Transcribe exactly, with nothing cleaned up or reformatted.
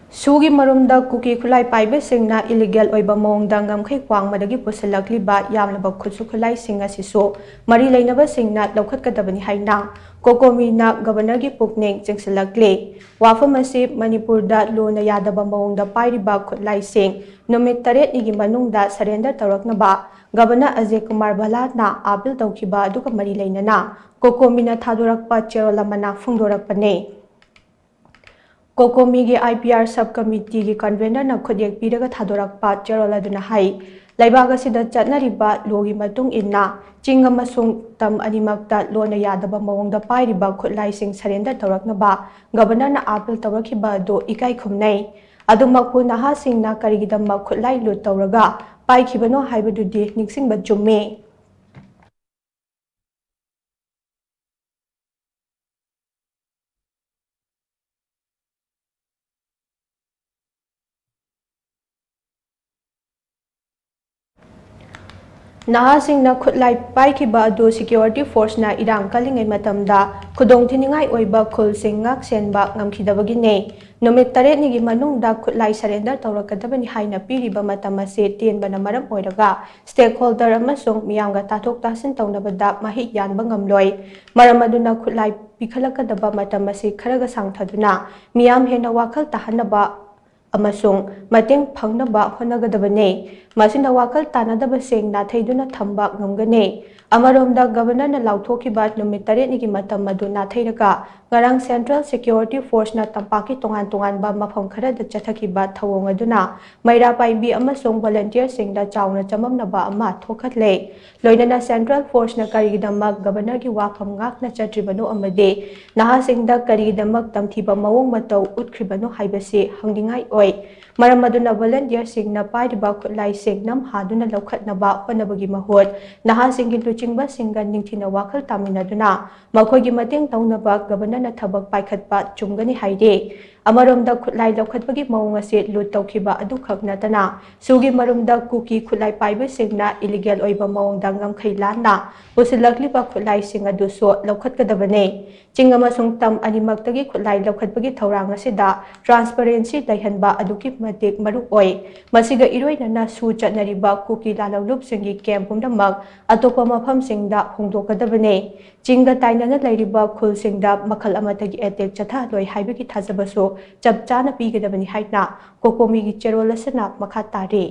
ꯁꯨꯒꯤ ꯃꯔꯨꯝꯗ ꯀꯨꯀꯤ ꯈꯨꯠꯂꯥꯏ ꯄꯥꯏꯕꯁꯤꯡꯅ ꯏꯂꯤꯒꯦꯜ ꯑꯣꯏꯕ ꯃꯑꯣꯡꯗ ꯉꯝꯈꯩ ꯋꯥꯡꯃꯗꯒꯤ ꯄꯨꯁꯤꯜꯂꯛꯂꯤꯕ ꯌꯥꯝꯂꯕ ꯈꯨꯠꯁꯨ ꯈꯨꯠꯂꯥꯏꯁꯤꯡ ꯑꯁꯤꯁꯨ ꯃꯔꯤ ꯂꯩꯅꯕꯁꯤꯡꯅ ꯂꯧꯈꯠꯀꯗꯕꯅꯤ ꯍꯥꯏꯅ ꯀꯣꯀꯣꯃꯤꯅ ꯒꯕꯔꯅꯔꯒꯤ ꯄꯨꯛꯅꯤꯡ ꯆꯤꯡꯁꯤꯜꯂꯛꯂꯤ꯫ ꯋꯥꯐꯝ ꯑꯁꯤ ꯃꯅꯤꯄꯨꯔꯗ ꯂꯣꯅ ꯌꯥꯗꯕ ꯃꯑꯣꯡꯗ ꯄꯥꯏꯔꯤꯕ ꯈꯨꯠꯂꯥꯏꯁꯤꯡ ꯅꯨꯃꯤꯠ ꯇꯔꯦꯠꯅꯤꯒꯤ ꯃꯅꯨꯡꯗ surrender ꯇꯧꯔꯛꯅꯕ governor Ajay Kumar ꯚꯜꯂꯥꯅ appeal ꯇꯧꯈꯤꯕ ꯑꯗꯨꯒ ꯃꯔꯤ ꯂꯩꯅꯅ ꯀꯣꯀꯣꯃꯤꯅ ꯊꯥꯗꯣꯔꯛꯄ ꯆꯦꯔꯣꯜ ꯑꯃꯅ ꯐꯣꯡꯗꯣꯔꯛꯄꯅꯤ꯫ ꯀꯣꯀꯣꯃꯤꯒꯤ IPR sub committee ꯒꯤ convener ꯅ ꯈꯨꯠꯌꯦꯛ ꯄꯤꯔꯒ ꯊꯥꯗꯣꯔꯛꯄ ꯆꯦꯔꯣꯜ ꯑꯗꯨꯅ ꯍꯥꯏ, ꯂꯩꯕꯥꯛ ꯑꯁꯤꯗ ꯆꯠꯅꯔꯤꯕ ꯂꯣꯒꯤ ꯃꯇꯨꯡ ꯏꯟꯅ ꯆꯤꯡ ꯑꯃꯁꯨꯡ ꯇꯝ ꯑꯅꯤꯃꯛꯇ ꯂꯣꯅ ꯌꯥꯗꯕ ꯃꯑꯣꯡꯗ ꯄꯥꯏꯔꯤꯕ ꯈꯨꯠꯂꯥꯏꯁꯤꯡ ꯁꯔꯦꯟꯗꯔ ꯇꯧꯔꯛꯅꯕ ꯒꯕꯔꯅꯔꯅ ꯑꯥꯄꯤꯜ ꯇꯧꯔꯛꯈꯤꯕ ꯑꯗꯨ ꯏꯀꯥꯏ ꯈꯨꯝꯅꯩ꯫ ꯑꯗꯨꯃꯛꯄꯨ ꯅꯍꯥꯁꯤꯡꯅ ꯀꯔꯤꯒꯤꯗꯃꯛ ꯈꯨꯠꯂꯥꯏ ꯂꯨꯠ ꯇꯧꯔꯒ ꯄꯥꯏꯈꯤꯕꯅꯣ ꯍꯥꯏꯕꯗꯨꯗꯤ ꯅꯤꯡꯁꯤꯡꯕ ꯆꯨꯝꯃꯤ꯫ ꯅꯍꯥꯁꯤꯡꯅ ꯈꯨꯠꯂꯥꯏ ꯄꯥꯏꯈꯤꯕ ꯑꯗꯨ security force ꯅ ꯏꯔꯥꯡ ꯀꯜꯂꯤꯉꯩ ꯃꯇꯝꯗ ꯈꯨꯗꯣꯡꯊꯤꯅꯤꯡꯉꯥꯏ ꯑꯣꯏꯕ ꯈꯨꯜꯁꯤꯡ ꯉꯥꯛ ꯁꯦꯟꯕ ꯉꯝꯈꯤꯗꯕꯒꯤꯅꯤ꯫ ꯅꯨꯃꯤꯠ ꯇꯔꯦꯠꯅꯤꯒꯤ ꯃꯅꯨꯡꯗ ꯈꯨꯠꯂꯥꯏ surrender ꯇꯧꯔꯛꯀꯗꯕꯅꯤ ꯍꯥꯏꯅ ꯄꯤꯔꯤꯕ ꯃꯇꯝ ꯑꯁꯤ ꯇꯦꯟꯕꯅ ꯃꯔꯝ ꯑꯣꯏꯔꯒ stakeholder ꯑꯃꯁꯨꯡ ꯃꯤꯌꯥꯝꯒ ꯇꯥꯊꯣꯛ ꯇꯥꯁꯤꯟ ꯇꯧꯅꯕꯗ ꯃꯍꯤꯛ ꯌꯥꯟꯕ ꯉꯝꯂꯣꯏ꯫ ꯃꯔꯝ ꯑꯗꯨꯅ ꯈꯨꯠꯂꯥꯏ ꯄꯤꯈꯠꯂꯛꯀꯗꯕ ꯃꯇꯝ ꯑꯁꯤ ꯈꯔꯒ ꯁꯥꯡꯊꯗꯨꯅ ꯃꯤꯌꯥꯝ ꯍꯦꯟꯅ ꯋꯥꯈꯜ ꯇꯥꯍꯟꯅꯕ ꯑꯃꯁꯨꯡ ꯃꯇꯦꯡ ꯐꯪꯅꯕ ꯍꯣꯠꯅꯒꯗꯕꯅꯤ꯫ ꯃꯁꯤꯅ ꯋꯥꯈꯜ ꯇꯥꯅꯗꯕꯁꯤꯡ ꯅꯥꯊꯩꯗꯨꯅ ꯊꯝꯕ ꯉꯝꯒꯅꯤ꯫ ꯑꯃꯔꯣꯝꯗ, ꯒꯕꯔꯅꯔꯅ ꯂꯥꯎꯊꯣꯛꯈꯤꯕ ꯅꯨꯃꯤꯠ ꯇꯔꯦꯠꯅꯤꯒꯤ ꯃꯇꯝ ꯑꯗꯨ ꯅꯥꯊꯩꯔꯒ, ꯉꯔꯥꯡ Central Security Force ꯅ ꯇꯝꯄꯥꯛꯀꯤ ꯇꯣꯉꯥꯟ ꯇꯣꯉꯥꯟꯕ ꯃꯐꯝ ꯈꯔꯗ ꯆꯠꯊꯈꯤꯕ ꯊꯧꯑꯣꯡ ꯑꯗꯨꯅ ꯃꯩꯔꯥ ꯄꯥꯏꯕꯤ ꯑꯃꯁꯨꯡ volunteer ꯁꯤꯡꯗ ꯆꯥꯎꯅ ꯆꯃꯝꯅꯕ ꯑꯃ ꯊꯣꯛꯍꯜꯂꯦ꯫ ꯂꯣꯏꯅꯅ Central Force ꯅ ꯀꯔꯤꯒꯤꯗꯃꯛ ꯒꯕꯔꯅꯔꯒꯤ ꯋꯥꯐꯝ ꯉꯥꯛꯅ ꯆꯠꯇ꯭ꯔꯤꯕꯅꯣ ꯑꯃꯗꯤ ꯅꯍꯥꯁꯤꯡꯗ ꯀꯔꯤꯒꯤꯗꯃꯛ ꯇꯝꯊꯤꯕ ꯃꯑꯣꯡ ꯃꯇꯧ ꯎꯠꯈ꯭ꯔꯤꯕꯅꯣ ꯍꯥꯏꯕꯁꯤ ꯍꯪꯅꯤꯡꯉꯥꯏ ꯑꯣꯏ꯫ ꯃꯔꯝ ꯑꯗꯨꯅ volunteer ꯁꯤꯡꯅ ꯄꯥꯏꯔꯤꯕ ꯈꯨꯠꯂꯥꯏꯁꯤꯡ ꯅꯝꯍꯥꯗꯨꯅ ꯂꯧꯈꯠꯅꯕ ꯍꯣꯠꯅꯕꯒꯤ ꯃꯍꯨꯠ, ꯅꯍꯥꯁꯤꯡꯒꯤ ꯂꯨꯆꯤꯡꯕꯁꯤꯡꯒ ꯅꯤꯡꯊꯤꯅ ꯋꯥꯈꯜ ꯇꯥꯃꯤꯟꯅꯗꯨꯅ ꯃꯈꯣꯏꯒꯤ ꯃꯇꯦꯡ ꯇꯧꯅꯕ ꯒꯕꯔꯅꯔꯅ ꯊꯕꯛ ꯄꯥꯏꯈꯠꯄ ꯆꯨꯝꯒꯅꯤ ꯍꯥꯏꯔꯤ꯫ ꯑꯃꯔꯣꯝꯗ, ꯈꯨꯠꯂꯥꯏ ꯂꯧꯈꯠꯄꯒꯤ ꯃꯑꯣꯡ ꯑꯁꯤ ꯂꯨꯠ ꯇꯧꯈꯤꯕ ꯑꯗꯨꯈꯛ ꯅꯠꯇꯅ, ꯁꯨꯒꯤ ꯃꯔꯨꯝꯗ ꯀꯨꯀꯤ ꯈꯨꯠꯂꯥꯏ ꯄꯥꯏꯕꯁꯤꯡꯅ ꯏꯂꯤꯒꯦꯜ ꯑꯣꯏꯕ ꯃꯑꯣꯡꯗ ꯉꯝꯈꯩ ꯂꯥꯟꯅ ꯄꯨꯁꯤꯜꯂꯛꯂꯤꯕ ꯈꯨꯠꯂꯥꯏꯁꯤꯡ ꯑꯗꯨꯁꯨ ꯂꯧꯈꯠꯀꯗꯕꯅꯤ꯫ ꯆꯤꯡ ꯑꯃꯁꯨꯡ ꯇꯝ ꯑꯅꯤꯃꯛꯇꯒꯤ ꯈꯨꯠꯂꯥꯏ ꯂꯧꯈꯠꯄꯒꯤ ꯊꯧꯔꯥꯡ ꯑꯁꯤꯗ ꯇ꯭ꯔꯥꯟꯁꯄꯔꯦꯟꯁꯤ ꯂꯩꯍꯟꯕ ꯑꯗꯨꯛꯀꯤ ꯃꯇꯤꯛ ꯃꯔꯨ ꯑꯣꯏ꯫ ꯃꯁꯤꯒ ꯏꯔꯣꯏꯅꯅ ꯁꯨ ꯆꯠꯅꯔꯤꯕ ꯀꯨꯀꯤ ꯂꯥꯂꯧꯂꯨꯞꯁꯤꯡꯒꯤ ꯀꯦꯝ ꯄꯨꯝꯅꯃꯛ ꯑꯇꯣꯞꯄ ꯃꯐꯝꯁꯤꯡꯗ ꯍꯣꯡꯗꯣꯛꯀꯗꯕꯅꯤ꯫ ꯆꯤꯡꯒ ꯇꯥꯏꯅꯅ ꯂꯩꯔꯤꯕ ꯈꯨꯜꯁꯤꯡꯗ ꯃꯈꯜ ꯑꯃꯠꯇꯒꯤ ꯑꯦꯇꯦꯛ ꯆꯠꯊꯍꯜꯂꯣꯏ ꯍꯥꯏꯕꯒꯤ ꯊꯥꯖꯕꯁꯨ ꯆꯞ ꯆꯥꯅ ꯄꯤꯒꯗꯕꯅꯤ ꯍꯥꯏꯅ ꯀꯣꯀꯣꯃꯤꯒꯤ ꯆꯦꯔꯣꯜ ꯑꯁꯤꯅ ꯃꯈꯥ ꯇꯥꯔꯤ꯫